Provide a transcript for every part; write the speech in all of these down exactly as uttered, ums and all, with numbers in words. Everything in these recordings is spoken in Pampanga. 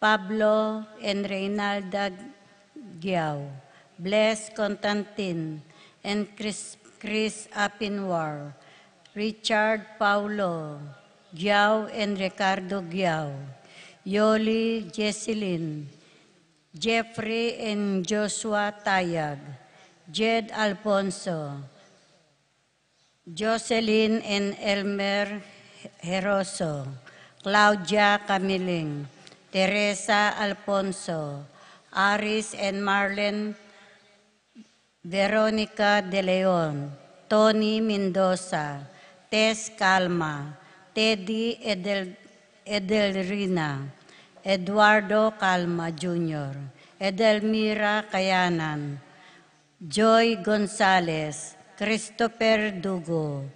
Pablo and Reynalda Giao, Bless Constantine and Chris, Chris Apinwar, Richard Paulo Giao and Ricardo Giao, Yoli Jesselyn, Jeffrey and Joshua Tayag, Jed Alfonso, Jocelyn and Elmer Heroso, Claudia Camiling, Teresa Alfonso, Aris and Marlene, Veronica De Leon, Tony Mendoza, Tess Calma, Teddy Edel, Edelrina, Eduardo Calma Junior, Edelmira Kayanan, Joy Gonzalez, Christopher Dugo,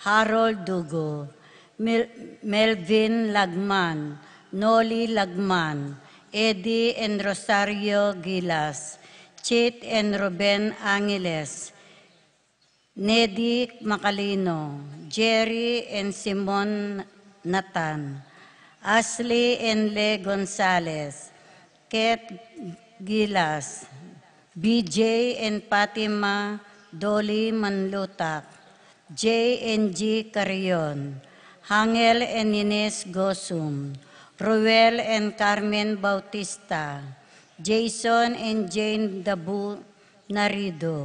Harold Dugo, Mel, Melvin Lagman, Noli Lagman, Eddie and Rosario Gilas, Chit and Ruben Angeles, Nedi Macalino, Jerry and Simon Nathan, Ashley and Le Gonzalez, Kate Gilas, B J and Fatima Dolly Manlutak, J and G Carrion, Hangel and Ines Gosum, Ruel and Carmen Bautista, Jason and Jane Dabu Narido,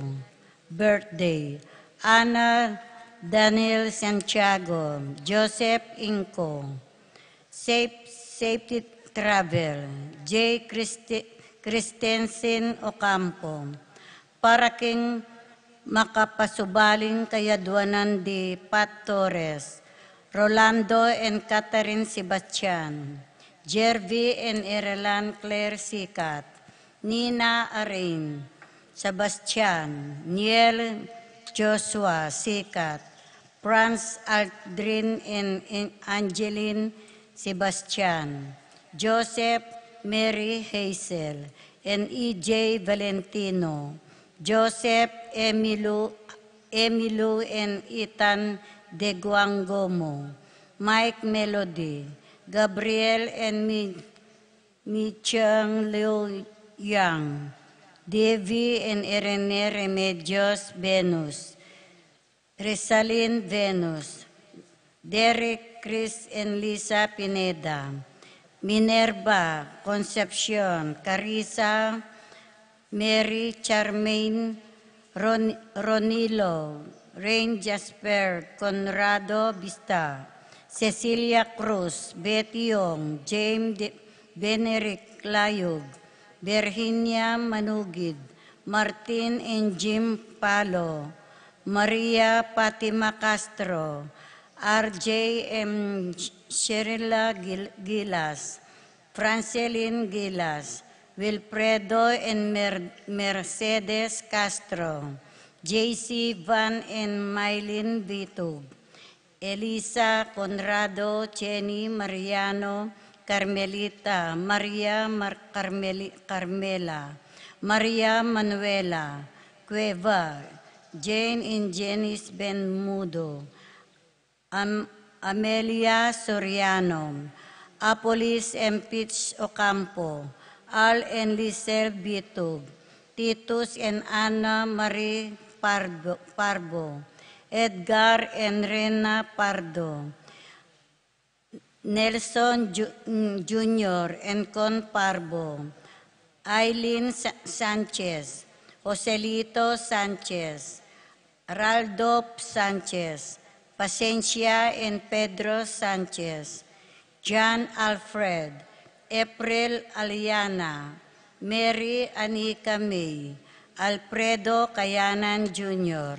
birthday, Ana Daniel Santiago, Joseph Inco, Safe, Safety Travel, J Christi, Christensen Ocampo, para king makapasubaling kayadwanan di Pat Torres, Rolando and Catherine Sebastian, Jervy and Erelan Claire Sikat, Nina Arin Sebastian, Niel Joshua Sikat, Franz Aldrin and Angeline Sebastian, Joseph Mary Hazel, and E J Valentino, Joseph Emilu, Emilu and Ethan De Guangomo, Mike Melody, Gabriel and Mi, Michang Liu Yang, Davy and Irene Remedios Venus, Resalin Venus, Derek Chris and Lisa Pineda, Minerva Concepcion, Carissa Mary Charmaine, Ron, Ronilo, Rain Jasper, Conrado Vista, Cecilia Cruz, Betty Ong, James De, Benerick Layug, Virginia Manugid, Martin and Jim Palo, Maria Fatima Castro, R J M Sherila Gil, Gilas, Francelin Gilas, Wilfredo and Mer, Mercedes Castro, J C Van and Mylene Vitug, Elisa Conrado, Jenny Mariano, Carmelita, Maria Mar, Carmeli, Carmela, Maria Manuela Cueva, Jane and Janice Ben Mudo, Am, Amelia Soriano, Apolis and Fitz Ocampo, Al and Lisel Bitug, Titus and Anna Marie Pardo, Parbo, Edgar and Rena Pardo, Nelson Ju, Junior and Con Parbo, Aileen Sa, Sanchez, Joselito Sanchez, Raldop Sanchez, Pasencia and Pedro Sanchez, John Alfred, April Aliana, Mary Anika May, Alfredo Kayanan Junior,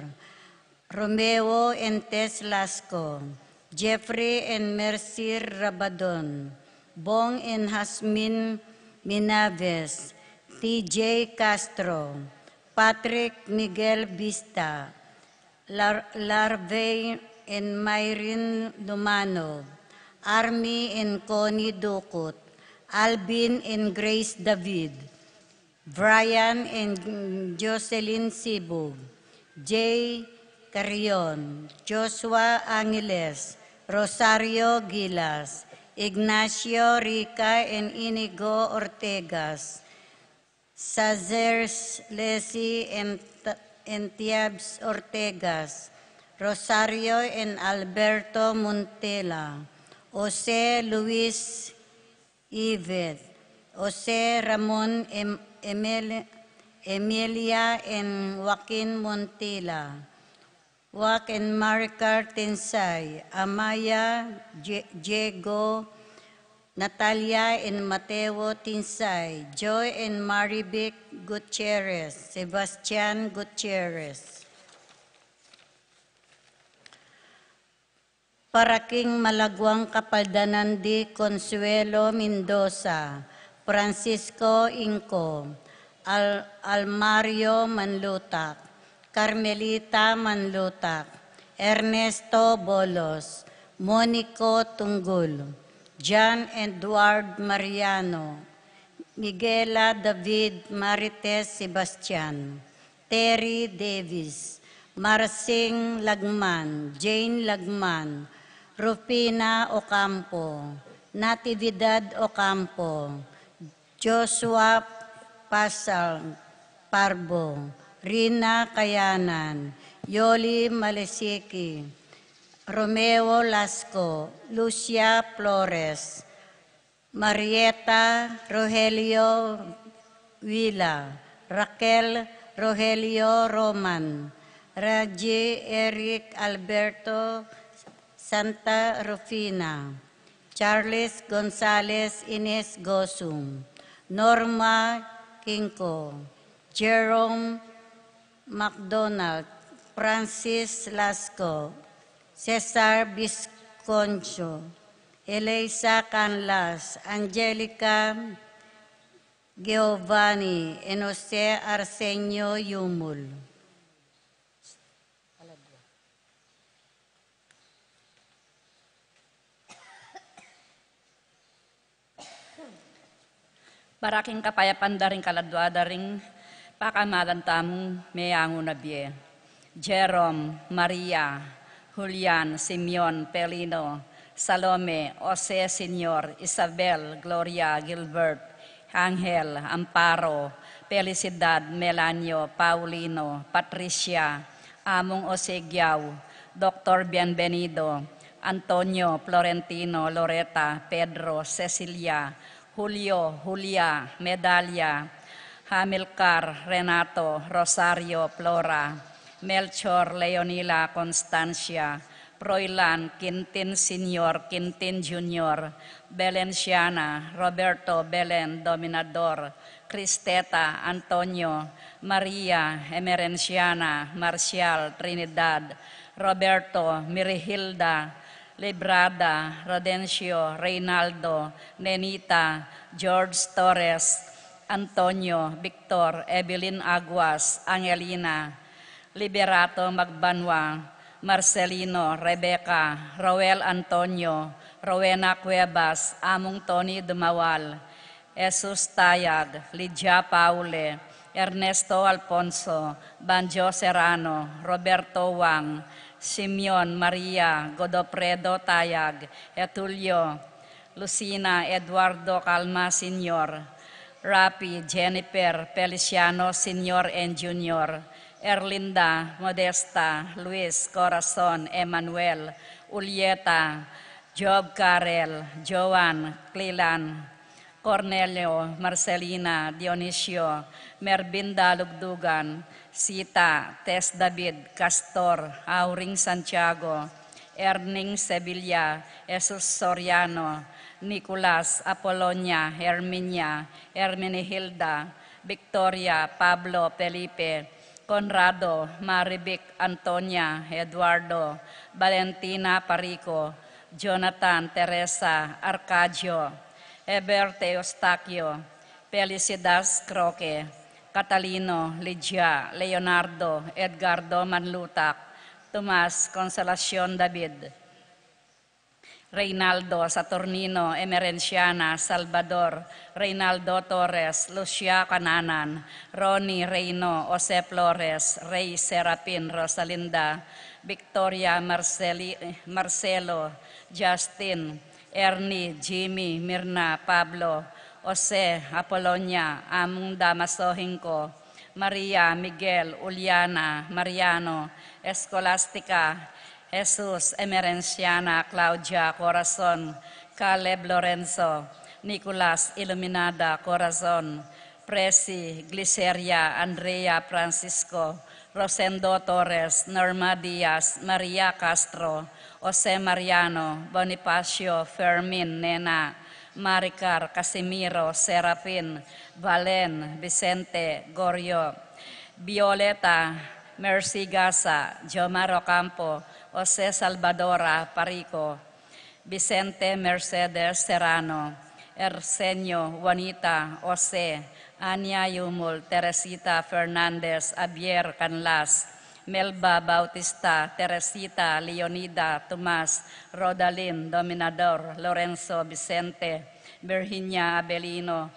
Romeo and Tess Lasco, Jeffrey and Mercy Rabadon, Bong and Hasmin Minaves, T J Castro, Patrick Miguel Vista, Lar, Larvey and Myrin Lumano, Army and Connie Ducut, Alvin and Grace David, Brian and Jocelyn Sibug, Jay Carrion, Joshua Angeles, Rosario Gilas, Ignacio Rica and Inigo Ortegas, Sazer Lesi and, and Tiabs Ortegas, Rosario and Alberto Montela, Jose Luis Ivet, Jose Ramon Em-, Emil-, Emilia and Joaquin Montela, Wak and Maricar Tinsay, Amaya, Je-, Diego, Natalia and Mateo Tinsay, Joy and Marivic Gutierrez, Sebastian Gutierrez. Para king malaguang kapaldanan di Consuelo Mendoza, Francisco Inco, Al-, Almario Manlutak, Carmelita Manlutak, Ernesto Bolos, Monico Tunggul, John Edward Mariano, Miguela David Marites Sebastian, Terry Davis, Marsing Lagman, Jane Lagman, Rufina Ocampo, Natividad Ocampo, Joshua Pasal Parbo, Rina Kayanan, Yoli Malesiki, Romeo Lasco, Lucia Flores, Marieta Rogelio Villa, Raquel Rogelio Roman, Raji Eric Alberto Santa Rufina, Charles Gonzalez Ines Gosum, Norma Kinko, Jerome MacDonald, Francis Lasco, Cesar Visconcho, Elisa Canlas, Angelica Giovanni, and Jose Arsenio Yumul. Para king kapayapan da ring kaladua da ring pakamalan tamung meangu na bie. Jerome, Maria, Julian, Simeon, Pelino, Salome, Jose, Senior, Isabel, Gloria, Gilbert, Angel, Amparo, Felicidad, Melanio, Paulino, Patricia, Among Jose Giao, Doktor Bienvenido, Antonio, Florentino, Loreta, Pedro, Cecilia, Julio, Julia, Medalia, Hamilcar, Renato, Rosario, Flora, Melchor, Leonila, Constancia, Froilan, Quintin Senior, Quintin Junior, Belenciana, Roberto, Belen, Dominador, Cristeta, Antonio, Maria, Emerenciana, Marcial, Trinidad, Roberto, Mirihilda, Librada, Rodencio, Reynaldo, Nenita, George Torres, Antonio, Victor, Evelyn Aguas, Angelina, Liberato Magbanua, Marcelino, Rebecca, Roel Antonio, Rowena Cuevas, Among Tony Dumawal, Jesus Tayag, Lydia Paule, Ernesto Alfonso, Banjo Serrano, Roberto Wang, Simeon, Maria, Godofredo Tayag, Etulio, Lucina, Eduardo Calma Senior, Rapi, Jennifer, Feliciano Senior and Junior, Erlinda, Modesta, Luis, Corazon, Emmanuel, Ulieta, Job, Karel, Joan, Clilan, Cornelio, Marcelina, Dionisio, Mervinda Lugdugan, Sita, Tess David, Castor, Auring Santiago, Erning Sevilla, Jesus Soriano, Nicolas, Apolonia, Herminia, Herminihilda, Victoria, Pablo, Felipe, Conrado, Marivic, Antonia, Eduardo, Valentina, Parico, Jonathan, Teresa, Arcadio, Ebert, Eustaquio, Felicidas, Croque, Catalino, Lydia, Leonardo, Edgardo, Manlutak, Tomas, Consolacion, David, Reynaldo, Saturnino, Emerenciana, Salvador, Reynaldo Torres, Lucia Cananan, Ronnie Reyno, Jose Flores, Rey Serapin, Rosalinda, Victoria, Marceli-, Marcelo, Justin, Ernie, Jimmy, Mirna, Pablo, Jose, Apolonia, Among Damaso Hingko, Maria, Miguel, Uliana, Mariano, Escolastica, Jesus, Emerenciana, Claudia, Corazon, Caleb, Lorenzo, Nicolas, Iluminada, Corazon, Presi, Gliceria, Andrea, Francisco, Rosendo Torres, Norma Diaz, Maria Castro, Jose Mariano, Bonifacio, Fermin, Nena, Maricar, Casimiro, Serafin, Valen, Vicente, Gorio, Violeta, Mercy Gasa, Jomar Ocampo, Jose Salvadora Parico, Vicente, Mercedes, Serrano, Ersenio, Juanita, Jose, Ania Yumul, Teresita Fernandez, Javier Canlas, Melba Bautista, Teresita, Leonida, Tomas, Rodalin, Dominador, Lorenzo, Vicente, Virginia, Abelino,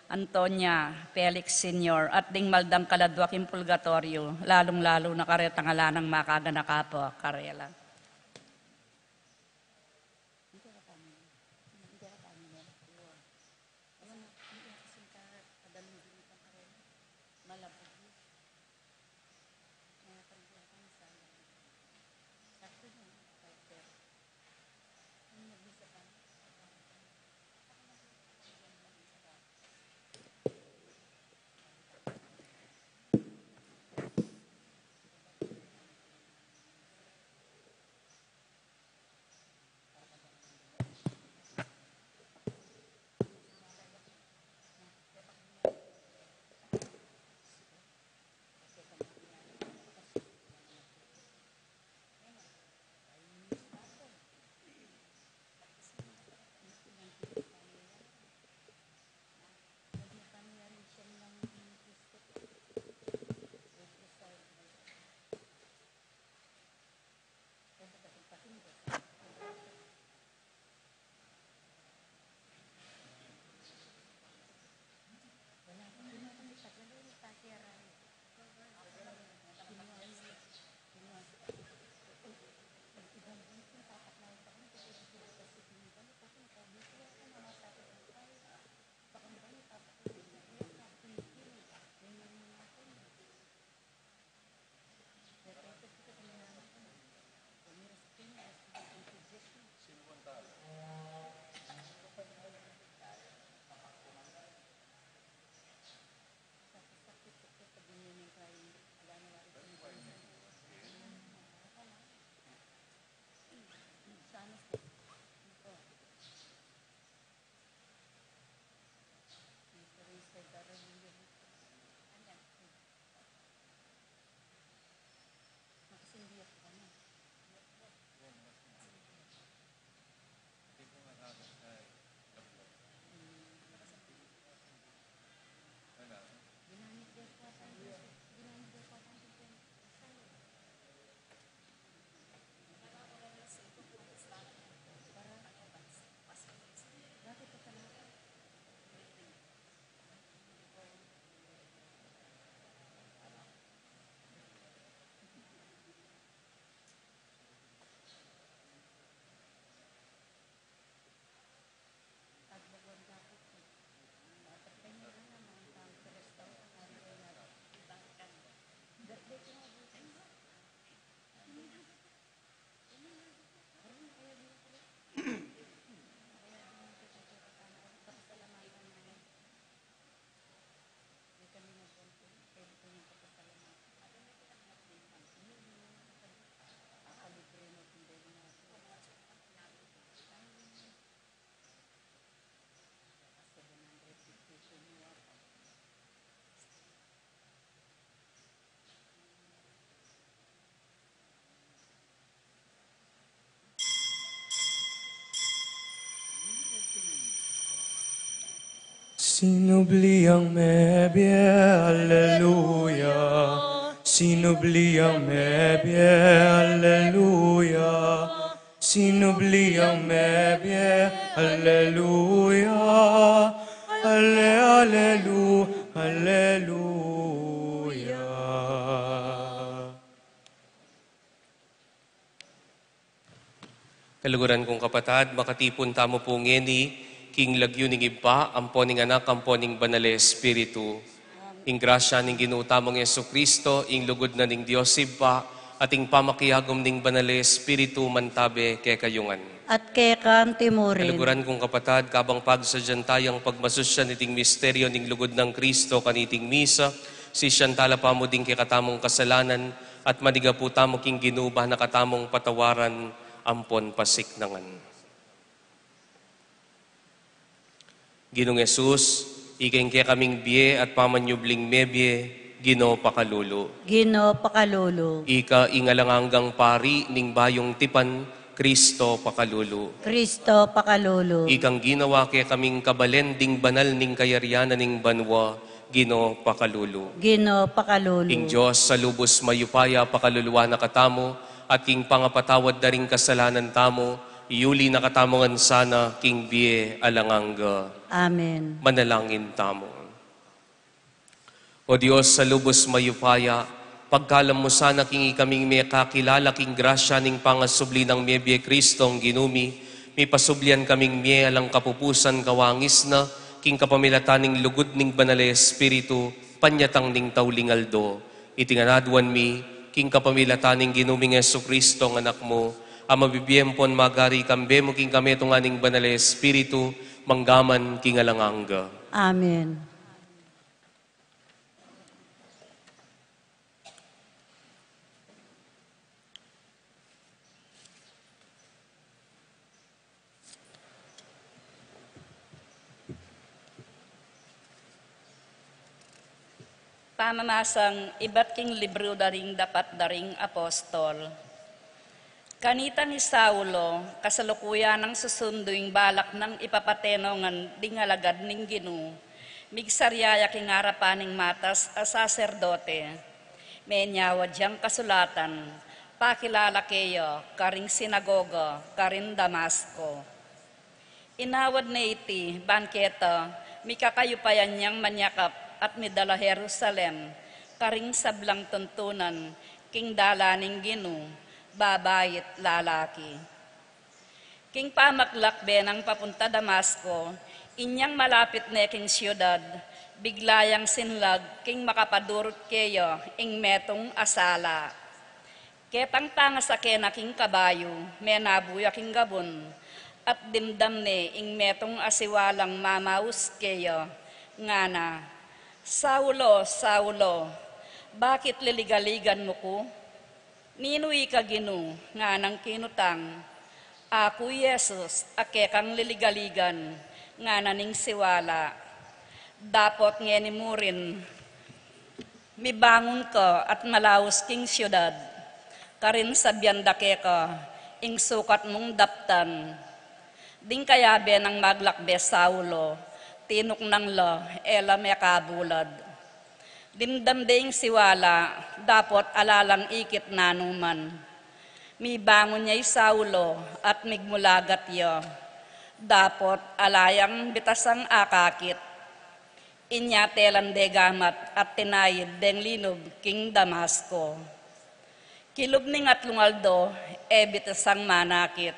Antonia, Felix Senior, at ding maldang kaladwa king purgatoryo, lalung-lalu na karetang ala nang makaganaka pu karela. Sinubli yang mebie, aleluya. Sinubli yang mebie, aleluya. Sinubli yang mebie, aleluya. Ale, alelu, aleluya. Kaluguran kung kapatad, makatipun tamu pu ngeni king lagyu ning Ibpa, ampo ning Anak, ampo ning Banal a Espiritu. Ing grasya ning Ginu tamung Jesucristo, ing lugud na ning Dios Ibpa, at ing pamakiagum ning Banal a Espiritu mantabe kekayu ngan. At keka antimurin. Kaluguran kung kapatad, kabang pagsadyan tayang pagmasusyan iting misteryo ning lugud nang Cristo kaniting misa, sisian tala pamu ding kekatamung kasalanan, at manigapu tamu king Ginu ban na katamung patawaran ampon pasiknangan. Ginung Jesus, ika ing kekaming bie at pamanyubling mebie, Ginu pakalulu. Ginu pakalulu. Ika ing alang anggang pari ning bayung tipan, Cristo pakalulu. Cristo pakalulu. Ikang ginawa kekaming kabalen ding banal ning kayarian na ning banua, Ginu pakalulu. Ginu pakalulu. Ing Dios a lubus mayupaya pakaluluan na katamu, at king pangapatawad da ring kasalanan tamu, iyuli na katamu ngan sana king bie alang angga. Amen. Manalangin tamu. O Dios a lubus mayupaya, pagkalam mu sana king ikaming mekakilala king grasya ning pangasubli nang mebie Cristong Ginu mi, mipasublian kaming mie alang kapupusan kawangis na, king kapamilatan ning lugud ning Banal a Espiritu, panyatang ning tauling aldo. Iti ngan aduan mi, king kapamilatan ning Ginu ming Jesucristo nga Anak mu, a mabibie ampon magari kambe mu king kametungan ning Banal a Espiritu, mangga man king alang angga. Amen. Pamamasang ibat king libru da ring Dapat da ring Apostol. Kanitang i Saulo, kasalukuyan nang susundu ing balak nang ipapate no ngan ding alagad ning Ginu, migsarya ya king arapan ning matas a saserdote. Menyawad yang kasulatan, pakilala keya karing sinagoga karin Damasco. Inawad ne iti ban keta mikakayupayan yang manyakap at midala Jerusalem, karing sablang tuntunan king dalan ning Ginu, babai't lalaki. King pamaglakbe nang papunta Damasco, inyang malapit ne king siudad, bigla yang sinlag king makapadurut keya ing metung a sala. Ketang pangasake na king kabayu, menabu ya king gabun, at dimdam ne ing metung a siwalang mamaus keya, ngana, "Saulo, Saulo, bakit liligaligan mu ku? Ninu ika, Ginu?" Nganang kinutang, "Aku i Jesus a kekang liligaligan," ngana ning siwala. Dapot ngeni murin, mibangun ka at malaus king siudad, karin sabian da keka ing sukat mung daptan. Ding kayabe nang maglakbe Saulo, tinuknang la, e la mekabulad. Dimdam de ing siwala, dapot ala lang ikit nanu man. Mibangun ya i Saulo at migmulagat ya, dapot ala yang bitasang akakit. Inya telan de gamat at tinaid deng linub king Damasco. Kilub ning atlung aldo, e bitasang manakit.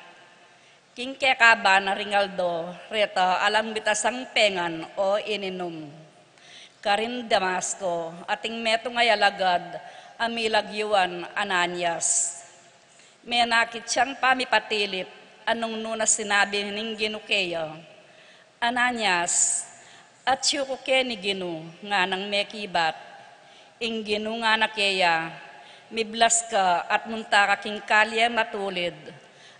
King kekaba na ring aldo, reta alang bitasang pengan o ininum. Karin Damasco, ating metung a alagad a milagyuan Ananias. Menakit yang pamipatilip, anung nu na sinabi ning Ginu keya, "Ananias, atyu ku keni, Ginu," nganang mekibat. Ing Ginu ngana keya, "Miblas ka at munta ka king kalye matulid,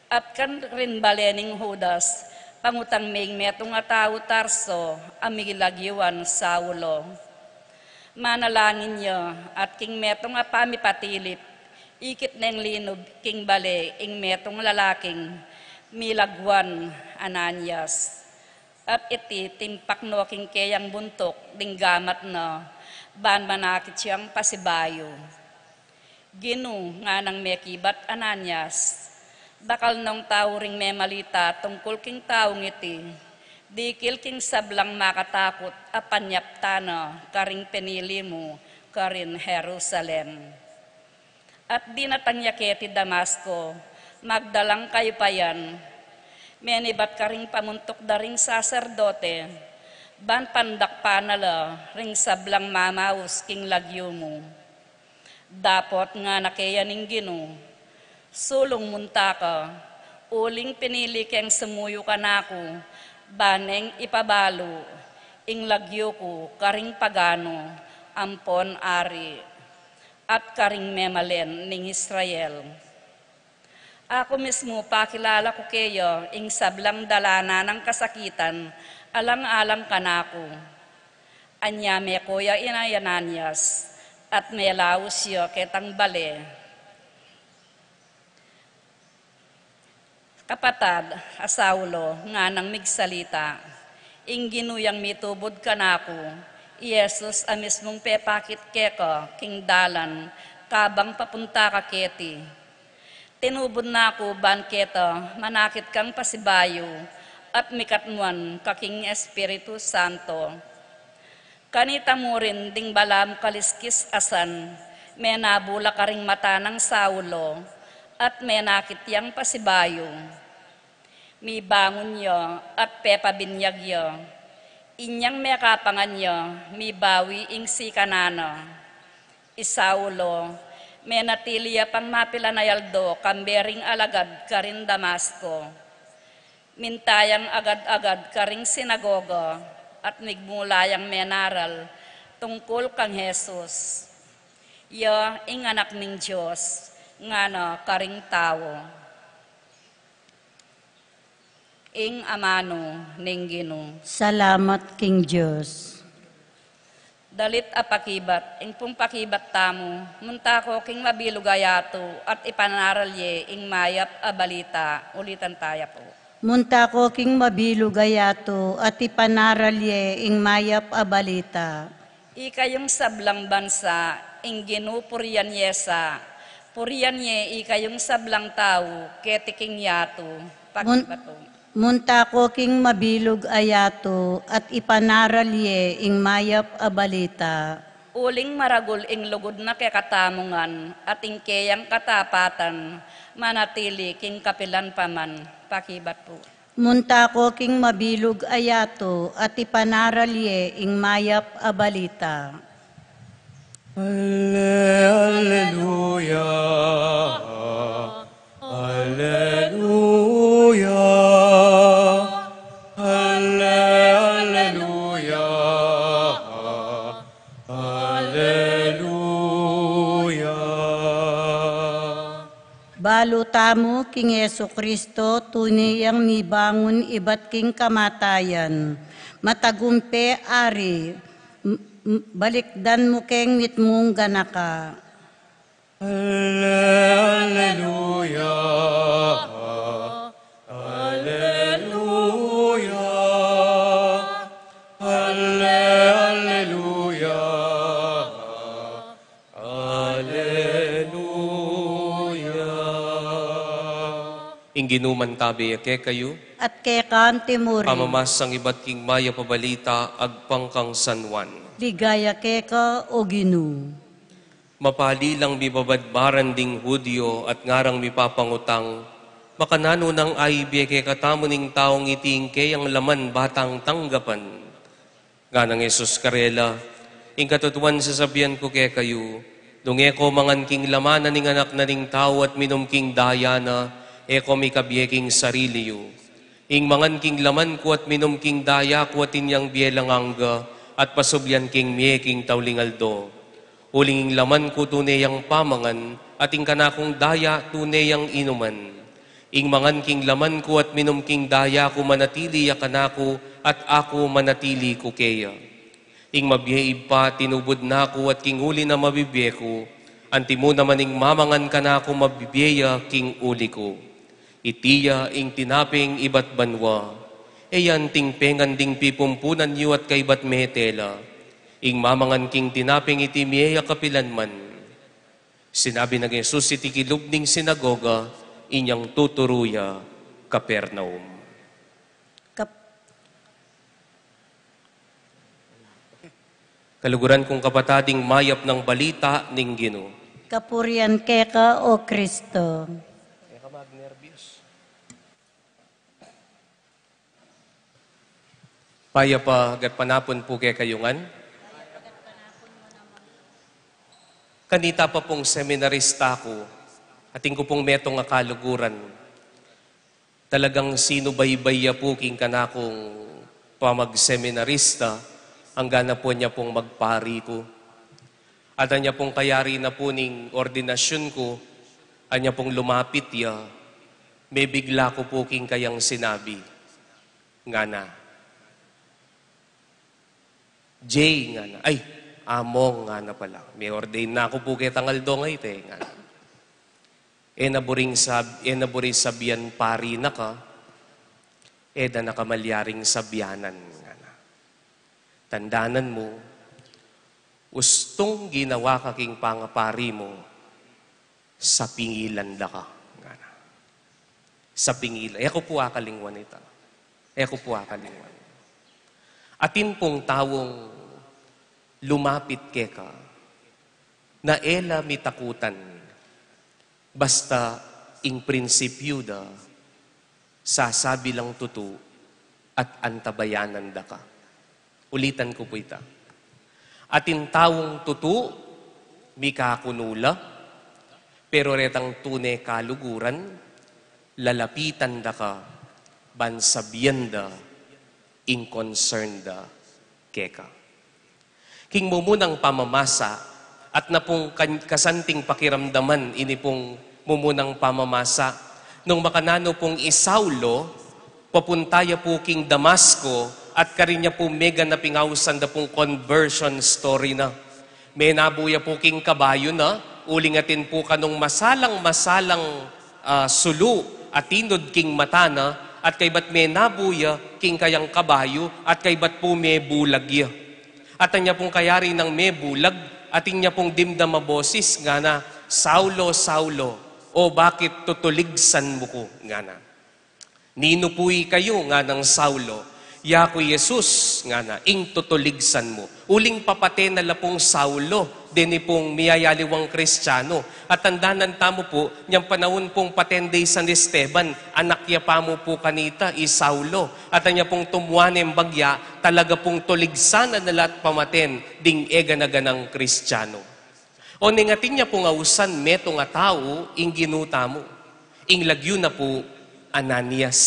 at karin bale ning Judas, pangutang me ing metung a tau Tarso a milagyuan Saulo." Manalangin ya, at king metung a pamipatilip, ikit neng linub king bale ing metung lalaking milagyuan Ananias. At iti, timpak no king keyang buntuk ding gamat na, ban manakit yang pasibayu. "Ginu," nganang mekibat Ananias, "dakal nong tau ring memalita tungkul king taung iti, dikil king sablang makatakut a panyaptan na karing pinili mu karin Jerusalem." At dinatang ya keti Damasco, Magdalang kayupayan, menibat karing pamuntuk da ring saserdote, ban pandakpan na la ring sablang mamaus king lagyu mu. Dapot ngana keya ning Ginu, sulung munta ka, uling pinili keng sumuyu kanaku, baneng ipabalu ing lagyu ku karing pagano ampon ari, at karing memalen ning Israel. Aku mismu pakilala ku keya ing sablang dalanan nang kasakitan alang-alang kanaku. Anya meko ya i Ananias, at melaus ya ketang bale. Kapatad, a Saulo, nganang migsalita, ing Ginu yang mitubud kanaku, i Jesus a mismung pepakit keka king dalan kabang papunta ka keti. Tinubud na ku ban keta manakit kang pasibayu at mikatmuan ka king Espiritu Santo. Kanita mu rin ding balamu kaliskis a san, menabu la karing mata nang Saulo, at menakit yang pasibayu. Mibangun ya at pepabinyag ya. Inyang mekapangan ya, mibawi ing sikanan na. I Saulo, menatili ya pang mapilan a aldo kambe ring alagad karin Damasco. Minta yang agad-agad karing sinagoga at migmula yang menaral tungkul kang Jesus. Ya ing Anak ning Dios, ngana karing tau. Ing amanu ning Ginu. Salamat king Dios. Dalit a pakibat, ing pung pakibat tamu, munta ko king mabilug a yatu at ipanaral ye ing mayap a balita. Ulitan taya pu. Munta ko king mabilug a yatu at ipanaral ye ing mayap a balita. Ikayung sablang bansa, ing Ginu purian ye sa, purian ye ikayung sablang tau keti king yatu. Pakibat pu. Munta ko king mabilug a yatu at ipanaral ye ing mayap a balita. Uling maragul ing lugud na kekatamu ngan at ing keyang katapatan manatili king kapilan pa man. Pakibat pu. Munta ko king mabilug a yatu at ipanaral ye ing mayap a balita. Alle-, alleluya. Alleluya. Alle-, alleluya. Alleluya. Balu tamu king Jesu Kristo, tune yang mibangun ibat king kamatayan. Matagumpe ari, m-, m-, balikdan mu keng mitmung ganaka. Alle-, alleluya. Alleluya. Alle-, alleluya. Alleluya. Ing Ginu mantabe ya kekayu. At keka mu rin. Pamamasang ibat king mayap a balita agpang kang San Juan. Ligaya keka, o Ginu. Mapali lang mibabadbaran ding Judio at ngarang mipapangutang, makananu nang aibie kekatamu ning taung iti ing keyang laman ba tang tanggapan? Nganang Jesus karela, ing katutuan sasabian ku kekayu, nung e ko mangan king laman na ning Anak na ning Tau at minum king daya na, e ko mikabie king sarili yu. Ing mangan king laman ku at minum king daya ku atin yang bie alang angga, at pasublian king mie king tauling aldo. Uling ing laman ku tune yang pamangan, at ing kanakung daya tune yang inuman. Ing mangan king laman ku at minum king daya ku manatili ya kanaku, at aku manatili ku keya. Ing mabie Ibpa tinubud na ku at king uli na mabibie ku, antimu naman ing mamangan kanaku mabibie ya king uli ku. Iti ya ing tinapeng ibat banua, e ya anting pengan ding pipumpunan yu at kaibat mete la. Ing mamangan king tinapeng iti mie ya kapilan man. Sinabi nang Jesus iti kilub ning sinagoga, inyang tuturu ya Capernaum. Kap- Kaluguran kung kapatad, ing mayap nang balita ning Ginu. Kapurian keka, o Kristo. Nerbios. Payapa gatpanapun pu kekayu ngan. Kanita pa pung seminarista ku, atin ku pung metung a kaluguran, talagang sinubaybay ya pu king kanakung pamagseminarista, angga na pu anya pung magpari ku. At anya pung kayari na pu ning ordinasyun ku, anya pung lumapit ya, mebigla ku pu king kayang sinabi, ngana, "Jay," ngana. "Ay, Among," ngana pala. "Me-ordain na ku pu ketang aldo ngeni te," ngana. "E na buring sab-, e na buri sabian pari na ka, e da na ka malyaring sabianan," ngana. "Tandanan mu, ustung ginawa ka king pangapari mu, sapingilan da ka," ngana. Sapingilan. E ku pu akalingwan ita. E ku pu akalingwan. Atin pung taung lumapit keka na e la mitakutan, basta ing prinsipyu da, sasabi lang tutu at antabayanan da ka. Ulitan ku pu ita. Atin taung tutu, mikakunu la, pero retang tune kaluguran, lalapitan da ka, ban sabian da ing concern da keka. King mumunang pamamasa, at na pung kan-, kasanting pakiramdaman ini pung mumunang pamamasa, nung makananu pung i Saulo, papunta ya pu king Damasco, at karin ya pu meganap ing ausan da pung conversion story na. Menabu ya pu king kabayu na, uling atin pu kanung masalang-masalang, ah, sulu, atinud king mata na, at kaybat menabu ya king kayang kabayu, at kaybat pu mebulag ya. At anya pung kayari nang mebulag, atin ya pung dimdam a bosis, ngana, "Saulo, Saulo, o bakit tutuligsan mu ku?" ngana. "Ninu pu ikayu?" nganang Saulo. "Yaku i Jesus," ngana, "ing tutuligsan mu." Uling papate na la pung Saulo, deni pung miyayaliwang Kristiano. At tandanan tamu pu, nyang panaun pung paten de i San Esteban, anak ya pamu pu kanita, i Saulo. At anya pung tumua neng bagya, talaga pung tuligsanan na la at pamaten ding e gana-ganang Kristiano. Oneng atin ya pung ausan metung a tau ing Ginu tamu. Ing lagyu na pu, Ananias.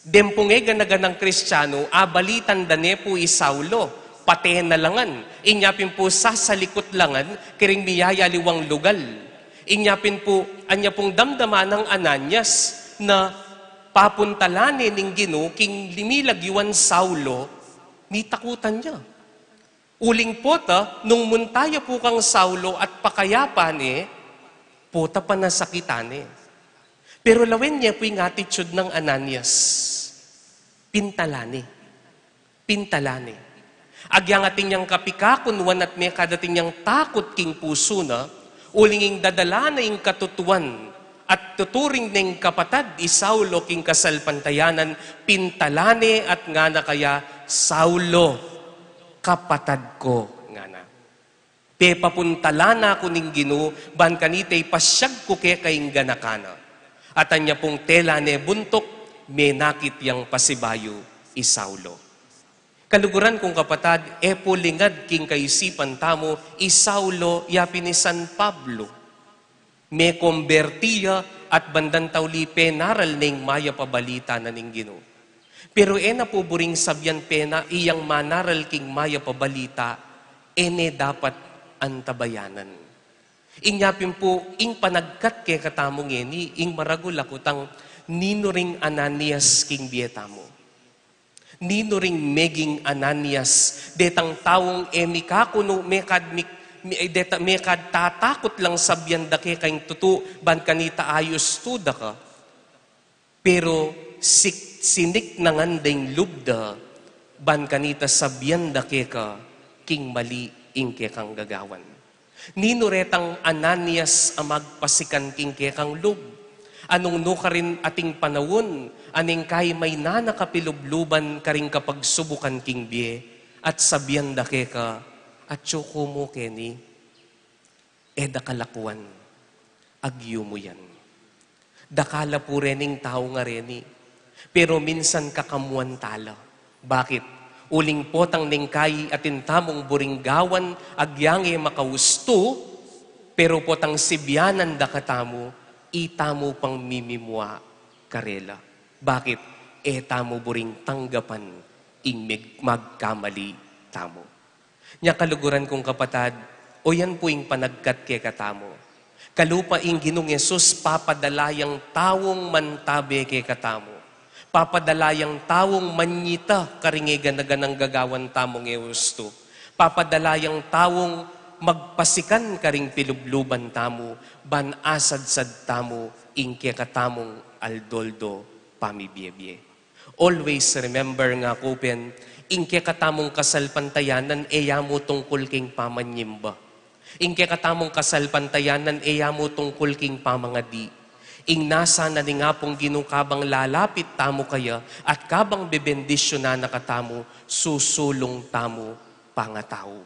Deng pung e gana-ganang Kristiano, abalitan da ne pu i Saulo, pate na la ngan. Inya pin pu sasalikut la ngan karing miyayaliwang lugal. Inya pin pu, anya pung damdaman nang Ananias na papuntalan ne ning Ginu king milagyuan Saulo, mitakutan ya. Uling pota, nung munta ya pu kang Saulo at pakayapan ne, pota panasakitan ne. Pero lawen ye pu ing attitude nang Ananias. Pintalan ne. Pintalan ne. Agyang atin yang kapikakunuan at mekad atin yang takut king pusu na, uling ing dadala na ing katutuan, at tuturing neng kapatad i Saulo king kasalpantayanan, pintalan ne at ngana kaya, "Saulo, kapatad ku," ngana. "Pepapuntalan na ku ning Ginu, ban kanita ipasyag ku keka ing ganaka na." At anya pung tela ne buntuk, menakit yang pasibayu i Saulo. Kaluguran kung kapatad, e pu lingad king kaisipan tamu i Saulo, ya pin i San Pablo. Mekomberti ya at bandang tauli penaral ne ing mayap a balita na ning Ginu. Pero e na pu buring sabian pena iyang manaral king mayap a balita, e ne dapat antabayanan. Inya pin pu, ing panagkat kekatamu ngeni, ing maragul a kutang, ninu ring Ananias king bie tamu? Ninu ring meging Ananias, detang taung e mikakunu, mekad mik-, mi-, deta-, mekad tatakut lang sabian da keka ing tutu, ban kanita ayus tu da ka. Pero sik-, siniknangan da ing lub da, ban kanita sabian da keka king mali ing kekang gagawan. Ninu retang Ananias a magpasikan king kekang lub? Anung nu karin ating panaun, aning kay may nanakapilubluban karing kapagsubukan king bie, at sabian da keka, "Atyu ku mu keni, e da kalakuan, agyu mu yan." Dakal la pu rening tau ngareni. Pero minsan kakamuan tala. Bakit? Uling potang neng kayi atin tamung buring gawan, agyang e makaustu, pero potang sibianan da katamu, itamu pang mimimua karela. Bakit? E tamu buring tanggapan ing mig-, magkamali tamu. Nya kaluguran kung kapatad, o yan pu ing panagkat kekatamu. Kalupa ing Ginung Jesus, papadala yang taung mantabe kekatamu. Papadala yang taung manyita karing e gana-ganang gagawan tamung e ustu. Papadala yang taung magpasikan karing pilubluban tamu, ban asadsad tamu ing kekatamung aldo-aldo pamibie-bie. Always remember, ngaku pin, ing kekatamung kasalpantayanan e ya mu tungkul king pamanyimba. Ing kekatamung kasalpantayanan e ya mu tungkul king pamangadi. Ing nasa na ning Apung Ginu, kabang lalapit tamu kaya at kabang bebendisyunan na katamu, susulung tamu pangatau.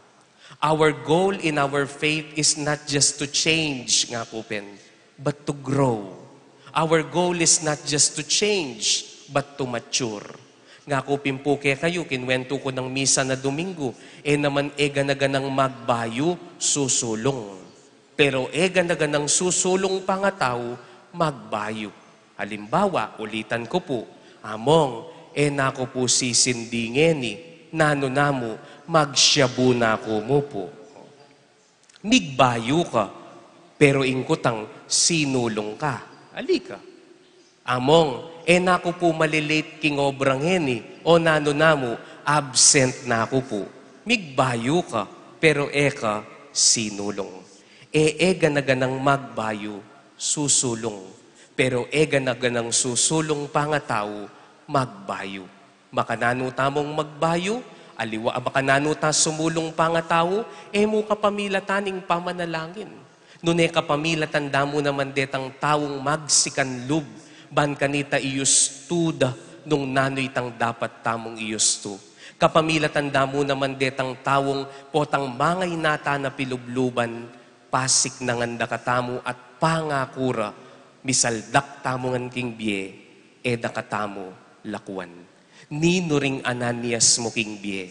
Our goal in our faith is not just to change, ngaku pin, but to grow. Our goal is not just to change, but to mature. Ngaku pin pu kekayu, kinuwentu ku nang misa na Domingo, e naman e gana-ganang magbayu, susulung. Pero e gana-ganang susulung pangatau, magbayu. Halimbawa, ulitan ku pu, among, e na ku pu sisinding ngeni, nanu na mu, magsyabu na ku mu pu. Migbayu ka, pero ing kutang sinulung ka. Ali ka. Among, e na ku pu malilate king obra ngeni, o nanu na mu, absent na ku pu. Migbayu ka, pero e ka sinulung. E, e gana-ganang magbayu, susulung. Pero e gana-ganang susulung pangatau, magbayu. Makananu tamung magbayu, aliwa a makananu ta sumulung pangatau, e mu kapamilatan ing pamanalangin. Nune kapamilatan da mu naman detang taung magsikan lub, ban kanita iyustu da nung nanu itang dapat tamung iyustu. Kapamilatan da mu naman detang taung potang mangainata na pilubluban, pasiknangan da katamu at pangaku ra, misaldak tamu ngan king bie, e da katamu lakuan. Ninu ring Ananias mu king bie?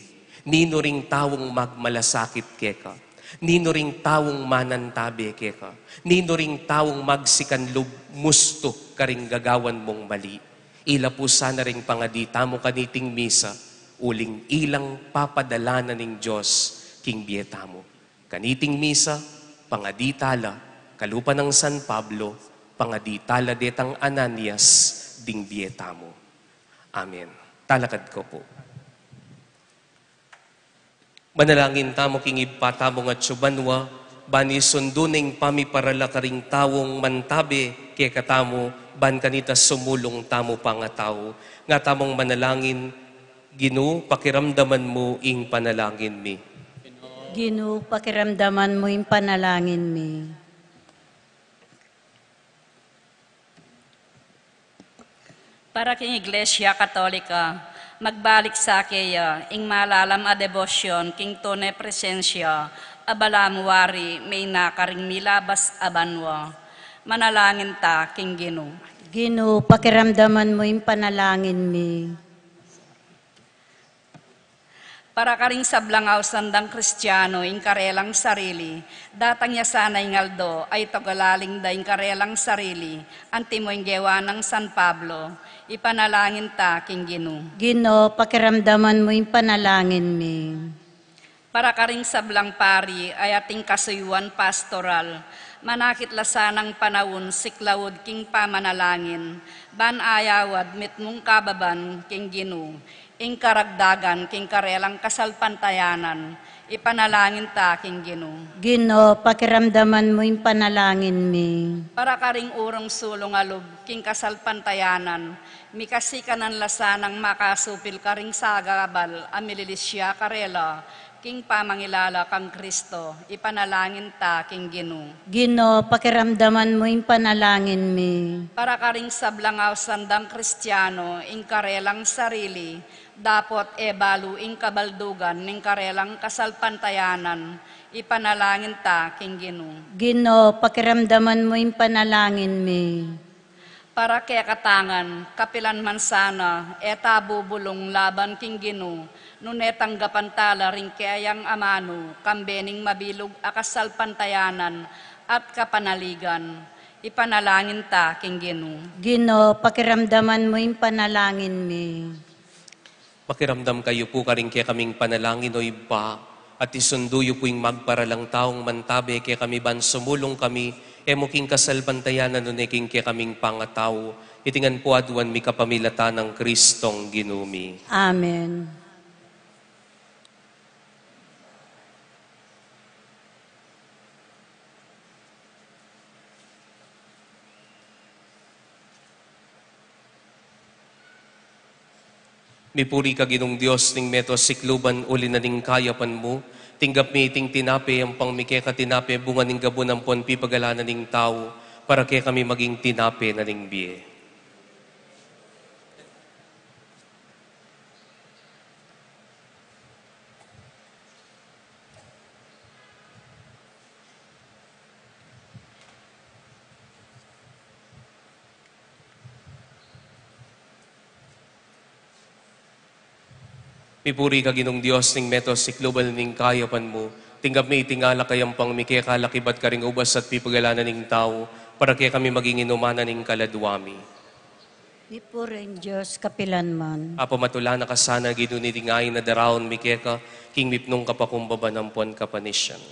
Ninu ring taung magmalasakit keka? Ninu ring taung manantabe keka? Ninu ring taung magsikan lub mustu karing gagawan mung mali? Ila pu sana ring pangadi tamu kaniting misa, uling ilang papadala na ning Dios king bie tamu. Kaniting misa, pangadi tala, kalupa nang San Pablo, pangadi tala detang Ananias ding bie tamu. Amen. Talakad ko pu. Manalangin tamu king Ibpa tamung atsu banua, ban isundu ne ing pamiparala karing taung mantabe kekatamu, ban kanita sumulung tamu pangatau. Nga tamung manalangin, Ginu, pakiramdaman mu ing panalangin mi. Ginu, pakiramdaman mu ing panalangin mi. Para king Iglesia Katolika, magbalik sa keya ing malalam a debosyon king tune presensya a balamu wari meyna karing milabas a banua. Manalangin ta king Ginu. Ginu, pakiramdaman mu ing panalangin mi. Para karing sablang ausan dang Kristiano ing karelang sarili, datang ya sana ing aldo a itagulaling da ing karelang sarili, antimo ing gewa nang San Pablo, ipanalangin ta king Ginu. Ginu, pakiramdaman mu ing panalangin mi. Para karing sablang pari a ating kasuyuan pastoral, manakit la sanang panaun siklaud king pamanalangin, ban ayawad mitmung kababan king Ginu, ing karagdagan king karelang kasalpantayanan, ipanalangin ta king Ginu. Ginu, pakiramdaman mu ing panalangin mi. Para karing urung sulung a lub king kasalpantayanan, mikasikanan la sanang makasupil karing sagabal a mililisya karela king pamangilala kang Kristo, ipanalangin ta king Ginu. Ginu, pakiramdaman mu ing panalangin mi. Para karing sablang ausan dang Kristiano ing karelang sarili, dapot e balu ing kabaldugan ning karelang kasalpantayanan, ipanalangin ta king Ginu. Ginu, pakiramdaman mu ing panalangin mi. Para kekatang ngan, kapilan man sana, e ta bubulung laban king Ginu, nune tanggapan ta la ring keyang amanu, kambe ning mabilug a kasalpantayanan at kapanaligan. Ipanalangin ta king Ginu. Ginu, pakiramdaman mu ing panalangin mi. Pakiramdam kayu pu karing kekaming panalangin, O Ibpa, at isundu yu pu ing magparalang taung mantabe kekami ban sumulung kami, e mu king kasalpantayanan nune king kekaming pangatau. Iti ngan pu aduan mi kapamilatan nang Kristong Ginu mi. Amen. Mipuri ka Ginung Dios ning meto sikluban, uli na ning kayapan mu, tinggap mi iting tinape, ampang mi keka tinape, bunga ning gabun ampon pipagalan na ning tau, para kekami maging tinape na ning bie. Mipuri ka Ginung Dios ning meto sikluban ning kayapan mu, tinggap mi iting alak a ampang mi keka, lakibat karing ubas at pipagalan na ning tau, para kekami maging inuman na ning kaladua mi. Mipuri ing Dios kapilan man. Apamatula na ka sana Ginu niting ain a daraun mi keka, king mipnung kapakumbaban ampon kapanisian.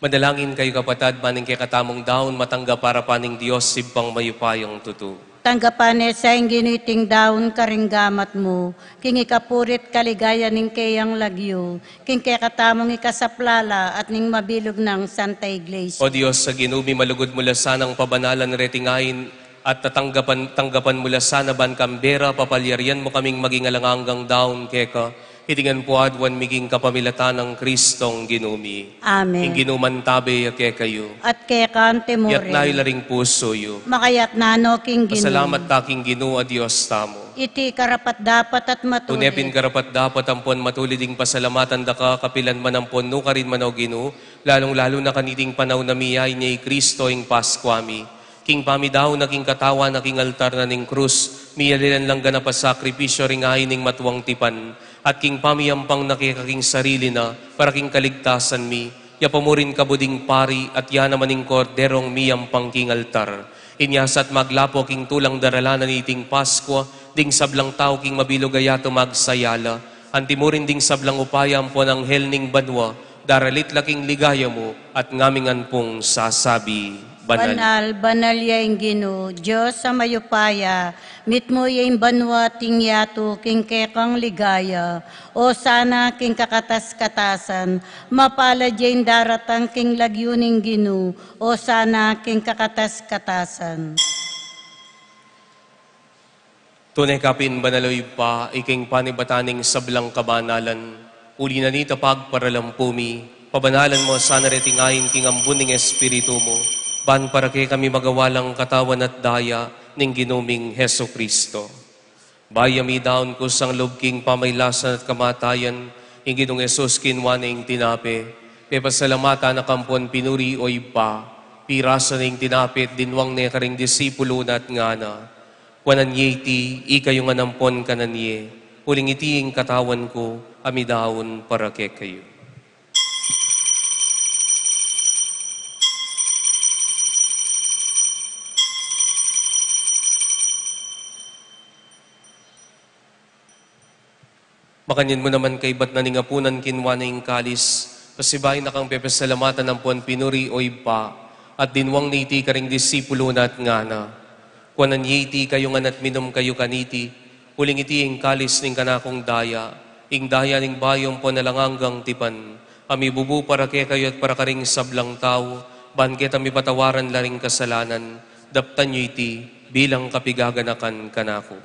Manalangin kayu kapatad, ban ing kekatamung daun matanggap arapan ning Dios Ibpang mayupayang tutu. Tanggapan ne sa ing Ginu iting daun karing gamat mu, king ikapuri't kaligayan ning keyang lagyu, king kekatamung ikasaplala at ning mabilug nang Santa Iglesia. O Dios a Ginu mi, malugud mu la sanang pabanalan reting ain, at tatanggapan, tanggapan mu la sana ban kambe ra papalyarian mu kaming maging alang anggang daun keka, iti ngan pu aduan mi king kapamilatan nang Kristong Ginu mi. Amen. Ing Ginu mantabe ya kekayu. At keka mu rin. Itas yu la ring pusu yu. Makatas no king Ginu. Pasalamat ta king Ginu a Dios tamu. Iti karapat-dapat at matulid. Tune pin karapat-dapat ampon matulid ing pasalamatan da ka, kapilan man ampon nukarin man, O Ginu, lalung-lalu na kaniting panaun a miyain ya i Kristo ing Paskua mi. King pamidaun na king katawan na king altar na ning krus, miyalilan lang ganap a sakripisyu ring ain ning matuang tipan, at king pamiyampang na keka king sarili na, para king kaligtasan mi, ya pa mu rin kabud ing pari, at ya naman ing korderong miyampang king altar. Inya sa at maglapo king tulang daralan na niting Paskua, ding sablang tau king mabilug a yatu magsaya la, anti mu rin ding sablang upaya ampon anghel ning banua, daralit la king ligaya mu, at ngami ngan pung sasabi, Banal. Banal, banal ya ing Ginu, Dios a mayupaya, mitmu ya ing banua at ing yatu king kekang ligaya, Osana king kakatas-katasan, mapalad ya ing daratang king lagyu ning Ginu, Osana king kakatas-katasan. Tune ka pin banal, O Ibpa, ika ing panibatan ning sablang kabanalan. Uli na nita pagparalan pu mi, pabanalan mu sana reting ain king ambun ning Espiritu mu, ban para kekami magawa lang katawan at daya ning Ginu ming Jesucristo. Bayu ya midaun kusang lub king pamailasan at kamatayan, ing Ginung Jesus kinua ne ing tinape, pepasalamatan na ka ampon pinuri, O Ibpa, pirasan ne ing tinape at dinwang ne karing disipulu na at ngana, Kuanan ye iti ikayu ngan ampon kanan ye, uling iti ing katawan ku a midaun para kekayu. Makanyan mu naman kaibat na ning apunan kinua ne ing kalis, pasibayu na kang pepasalamatan ampon pinuri, O Ibpa, at dinwang ne iti karing disipulu na at ngana, Kuanan ye iti ikayu ngan at minum kayu kaniti, uling iti ing kalis ning kanakung daya, ing daya ning bayu ampon alang anggang tipan, a mibubu para kekayu at para karing sablang tau, ban keta mipatawaran la ring kasalanan, daptan yu iti bilang kapigaganakan kanaku.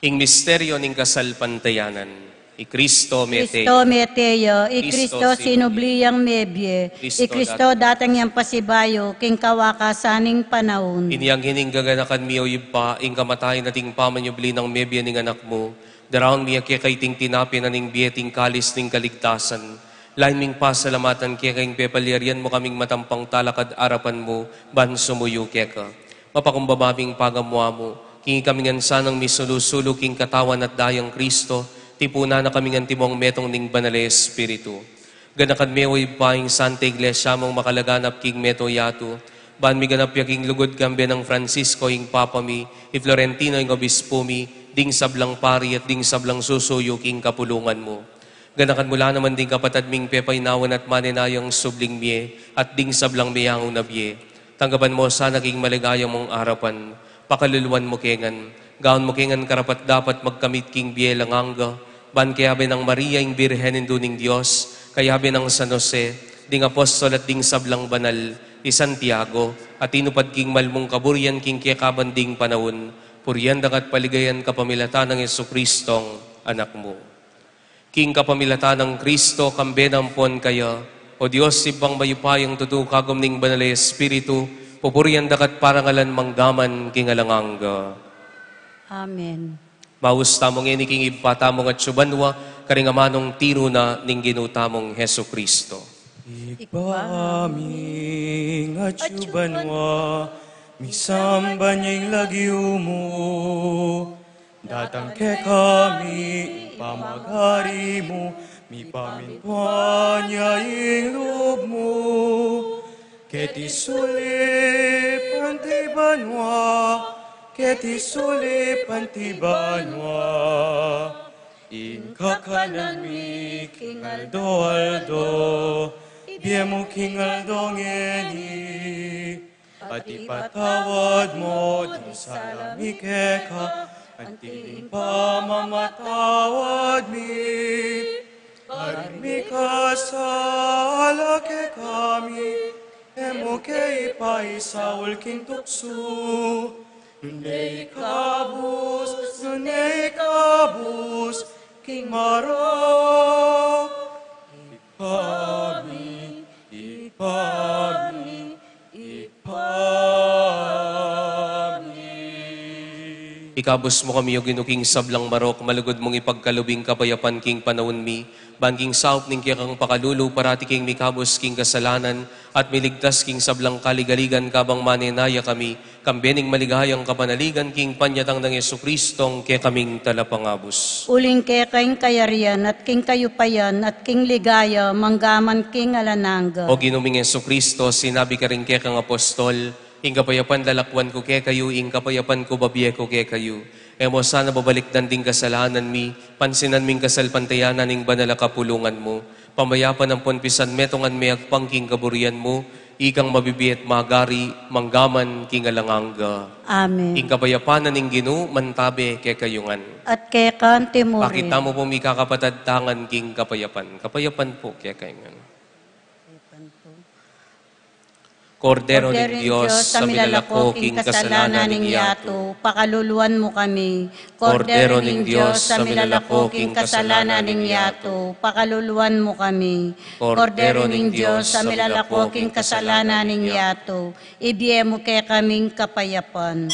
Ing misteryo ning kasalpantayanan. I Kristo mete ya. Kristo mete ya, i Kristo sinubli yang mebie, i Kristo datang yang pasibayu king kawakasan ning panaun. Inyang ini ing gaganakan mi, o Ibpa, ing kamatayan at ing pamanyubli nang mebie ning Anak mu, daraun mi keka iting tinape na ning bie at ing kalis ning kaligtasan. Lain ming pasalamatan keka ing pepalyarian mu kaming matampang talakad arapan mu ban sumuyu keka. Mapakumbaba ming pagamu-amu king ikami ngan sanang misulu-sulu king katawan at dayang Kristo, tipunan na kami ngan timong metung ning Banal a Espiritu. Ganakan me, o Ibpa, ing Santa Iglesia mung makalaganap king meto yatu, ban miganap ya king lugud kambe nang Francisco ing Papa mi, i Florentino ing Obispo mi, ding sablang pari at ding sablang susuyu king kapulungan mu. Ganakan mu la naman ding kapatad ming pepainawan at manenayang subling mie at ding sablang meyangu na bie. Tanggapan mu sana king maligaya mung arapan, pakaluluan mu ke ngan, gawan mu ke ngan karapat-dapat magkamit king bie alang angga, ban kayabe nang Maria ing Birhen Indu ning Dios, kayabe nang San Jose, ding apostol at ding sablang banal, i Santiago, a tinupad king mal mung kaburian king kekaban ding panaun, purian da ka at paligayan kapamilatan nang Jesucristong Anak mu. King kapamilatan nang Kristo, kambe na ampon kaya, o Dios, Ibpang mayupayang tutu, kagum ning Banal a Espiritu, pupurian da ka at parangalan manggaman king alang angga. Amen. Maus tamu ngeni king Ibpa tamung atsu banua, karing amanung tiru na ning Ginu tamung Jesucristo. Ibpa mi, atsu banua, misamban ya ing lagyu mu. Datang kekami ing pamagari mu, mipamintuan ya ing lub mu. Keti sulip anti banua, keti sulip anti banua. Ing kakanan mi king aldo-aldo, ibie mu king aldo ngeni. At ipatawad mu ding sala mi keka, anti ing pamamatawad mi karing mikasala kekami. E mu ke ipaisaul king tuksu, nune ikabus, nune ikabus king marok. Ibpa mi, Ibpa mi, Ibpa mi. Ikabus mu kami, o Ginu, king sablang marok, malugud mung ipagkalub ing kapayapan king panaun mi, ban king saup ning kekang pakalulu, parati kaming mikabus king kasalanan, at miligtas king sablang kaligaligan, kabang manenaya kami, kambe ning maligayang kapanaligan king panyatang nang Jesucristong kekaming Talapangabus. Uling keka ing kayarian, at king kayupayan, at king ligaya, manggaman king alang angga. O Ginu ming Jesucristo, sinabi karing kekang apostol, ing kapayapan lalakwan ku kekayu, ing kapayapan ku babie ku kekayu. E mu sana babalikdan ding kasalanan mi, pansinan ming kasalpantayanan ning banal a kapulungan mu. Pamayapan ampon pisanmetungan me agpang king kaburian mu, ikang mabibie at magari, manggaman king alang angga. Amen. Ing kapayapan na ning Ginu, mantabe kekayu ngan. At keka anti mu rin. Pakit tamu pung mikakapatad tangan king kapayapan. Kapayapan pu kekayu ngan. Kapayapan pu. Kordero ning Dios, a milalako king kasalanan ning yatu, pakaluluan mu kami. Kordero ning Dios, a milalako king kasalanan ning yatu, pakaluluan mu kami. Kordero ning Dios, a milalako king kasalanan ning yatu, ibie mu kekaming kapayapan.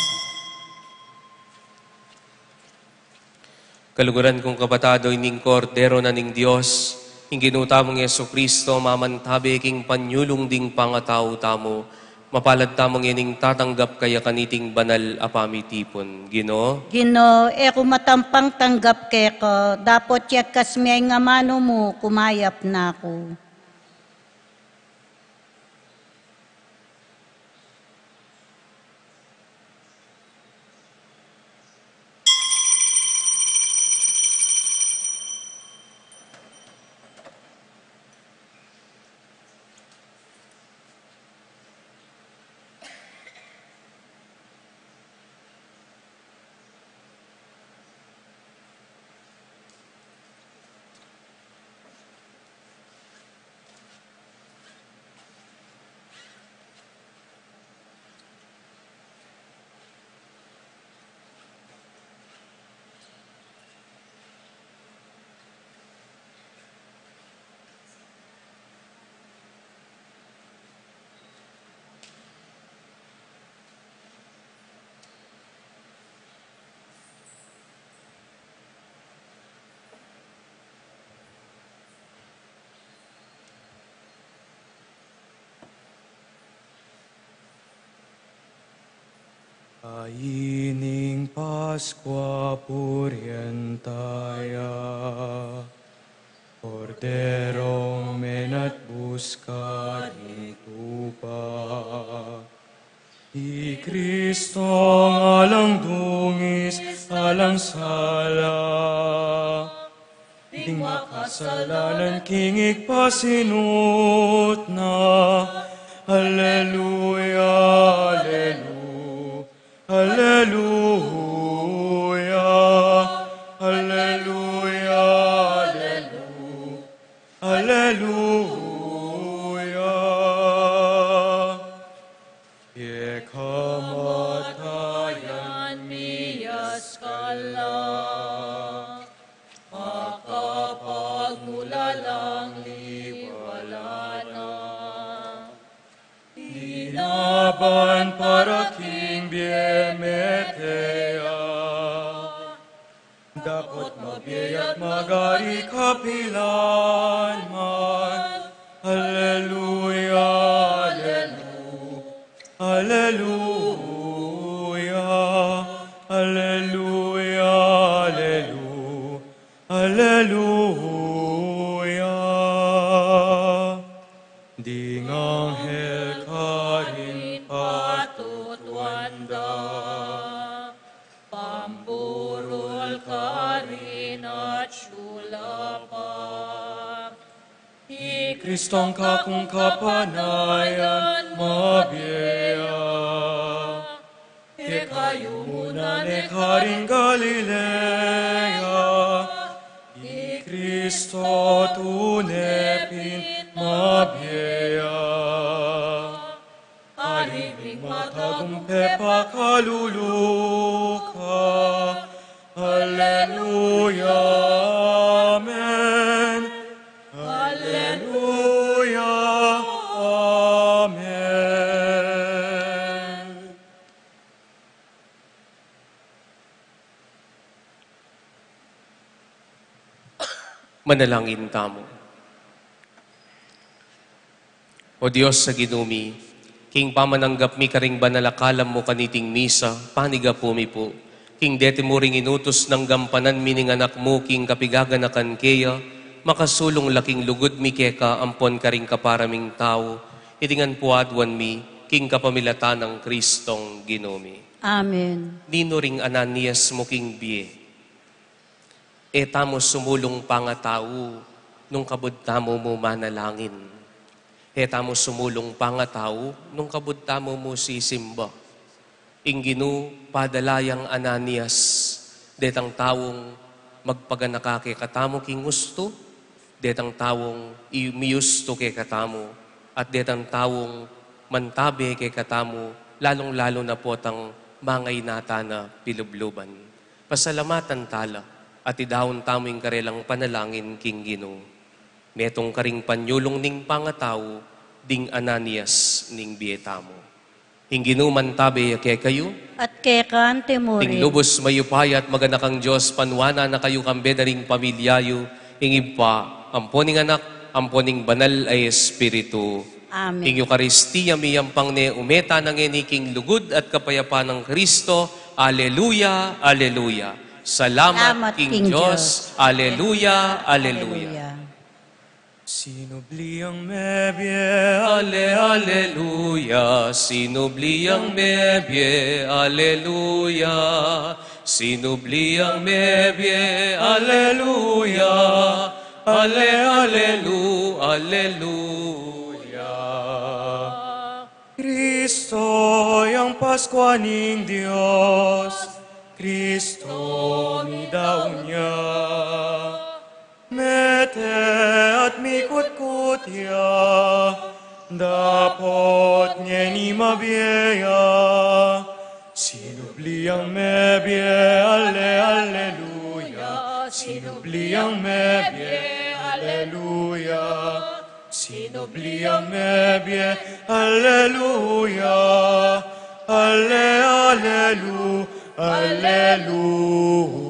Kaluguran kung kapatad, o ini ing Kordero na ning Dios, ing Ginu tamung Jesucristo, mamantabe king panyulung ding pangatau tamu. Mapalad tamu ngening tatanggap kaya kaniting banal a pamitipun. Ginu, Ginu, e ku matampang tanggap keka, dapot yagkas me ing amanu mu, kumayap na ku. Ining Paskua purian taya, Korderong menatbus karing tupa. I Kristong alang dungis, alang sala, ding makasalanan king igpasinut na. Aleluya, aleluya, aleluya, aleluya, aleluya, aleluya. King kamatayan miyas ka la, makapagmulalang liwala na. Dinaban para king bie mete ya, dapot mabie at magari kapilan man. Aleluya, aleluya, aleluya, aleluya, aleluya, aleluya. Ding anghel karin patutuan da, pamburul karin at sulapa. I Kristong kakung kapanayan mabie ya, kekayu mu na ne karing Galilea, i Kristo tune pin mabie ya. Ari ring matagumpe pakalulu ka. Aleluya, amen. Aleluya, amen. Manalangin tamu. O Dios a Ginu mi, king pamananggap mi karing banal a kalam mu kaniting misa, panigapu mi pu king deti mu ring inutus nang gampanan mi ning Anak mu king kapigaganakan keya, makasulung la king lugud mi keka ampon karing kapara ming tau, iti ngan pu aduan mi king kapamilatan nang Kristong Ginu mi. Amen. Ninu ring Ananias mu king bie? E tamu sumulung pangatau nung kabud tamu mu manalangin. E tamu sumulung pangatau nung kabud tamu mu sisimba. Ing Ginu padala yang Ananias, detang taung magpaganaka kekatamu king ustu, detang taung i-, miyustu kekatamu, at detang taung mantabe kekatamu, lalung-lalu na potang mangainata na pilubluban. Pasalamatan tala at idaun tamu ing karelang panalangin king Ginu. Metung karing panyulung ning pangatau ding Ananias ning bie tamu. Ing Ginu mantabe ya kekayu. At keka anti mu rin. Ing lubus mayupaya at maganakang Dios, panuanan na kayu kambe da ring pamilya yu, ing Ibpa, ampo ning Anak, ampo ning Banal a Espiritu. Amen. Ing Eukaristia miyampang ne, ume tana ngeni king lugud at kapayapan nang Kristo. Aleluya, aleluya. Salamat king Dios. Aleluya, aleluya. Sinubli yang mebie, ale, aleluya. Sinubli yang mebie, aleluya. Sinubli yang mebie, aleluya. Ale, alelu, aleluya. Kristo yang Paskua ning Dios, Kristo midaun ya. Mete at mikutkut ya, dapot ngeni mabie ya. Sinubli yang mebie, ale, aleluya. Sinubli yang mebie, aleluya. Sinubli yang mebie, aleluya. Ale, alelu, aleluya.